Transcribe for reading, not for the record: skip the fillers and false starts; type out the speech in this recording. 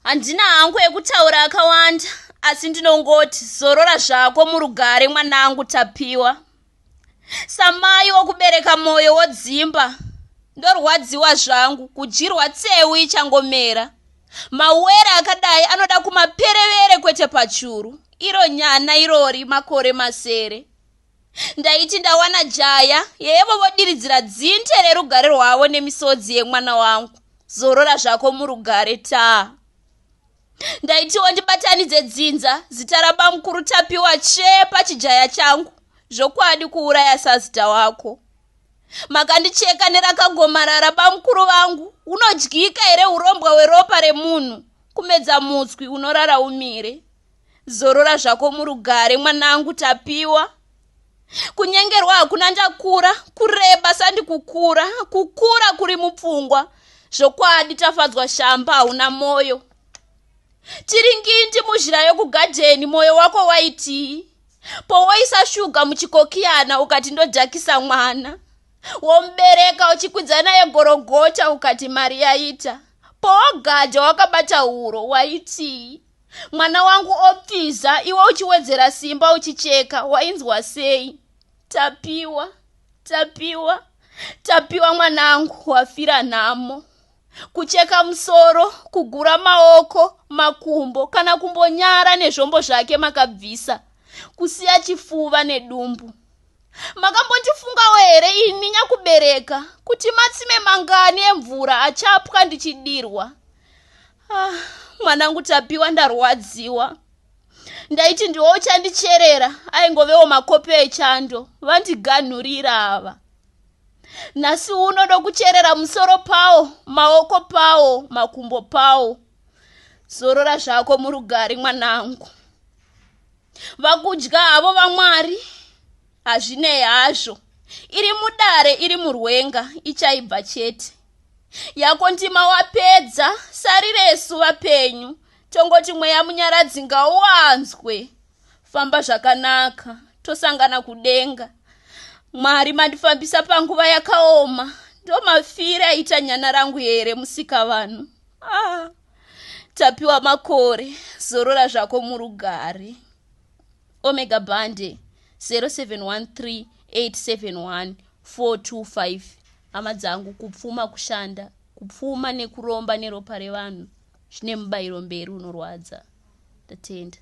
Handina hangu ekutaura akawanda asi ndinongoti zorora zvako murugare mwanangu Tapiwa. Samai wokubereka moyo wodzimba ndorwadziwa zvangu kudyirwa tseu ichangomera. Mawere akadai anoda kumaperevere kwete pachuru. Iro nyana irori makore masere. Ndaiti ndawana jaya yevo vodiridzira dzinte rerugare rwavo nemisodzi yemwana wangu. Zorora zvako murugare taa. Ndaitiwo ndibatanidze dzinza zita rabamukuru Tapiwa tsvee pachijaya changu. Zvokwadi kuuraya sazita wako. Makandicheka nerakagomarara bamukuru vangu. Unodyika here urombwa weropa remunhu? Kumedza mutswi unorara umire. Zorora zvako murugare mwanangu Tapiwa. Kunyengerwa hakuna ndakura, kureba sandi kukura, kukura kuri mupfungwa. Zvokwadi Tafadzwa Shamba hauna moyo. Tiringindi muzhira yokugadheni moyo wako waitii? Powoisa shuga muchikokiyana ukati ndodhakisa mwana. Womubereka uchikwidza naye gorogota ukati mari yaita. Powogadha wakabata huro waitii? Mwana wangu opfiza iwe uchiwedzera simba uchicheka wainzwa sei? Tapiwa, Tapiwa, Tapiwa mwanangu wafira nhamo. Kucheka musoro, kugura maoko, makumbo kana kumbonyara nezvombo zvake makabvisa, kusiya chifuva nedumbu. Makambondifungawo here ini nyakubereka kuti matsime mangani emvura achapwa ndichidirwa? Ah, mwanangu Tapiwa ndarwadziwa. Ndaiti ndiwo uchandicherera aingovewo makope echando vandiganhurira ava. Nhasi uno ndokucherera musoro pawo, maoko pawo, makumbo pawo. Zorora zvako murugare mwanangu. Vakudya havo vaMwari hazvinei hazvo. Iri mudare iri murwenga ichaibva chete. Yako ndima wapedza sariresu vapenyu tongoti mweya munyaradzi ngauwanzwe. Famba zvakanaka tosangana kudenga. Mwari mandifambisa panguva yakaoma ndomafire aita nyana rangu here musikavanhu. Ah. Tapiwa Makore, zorora zvako murugare. Omega Bande 0713871425 hama dzangu kupfuma kushanda kupfuma nekuromba neropa revanhu zvine mubayiro mberi unorwadza ndatenda.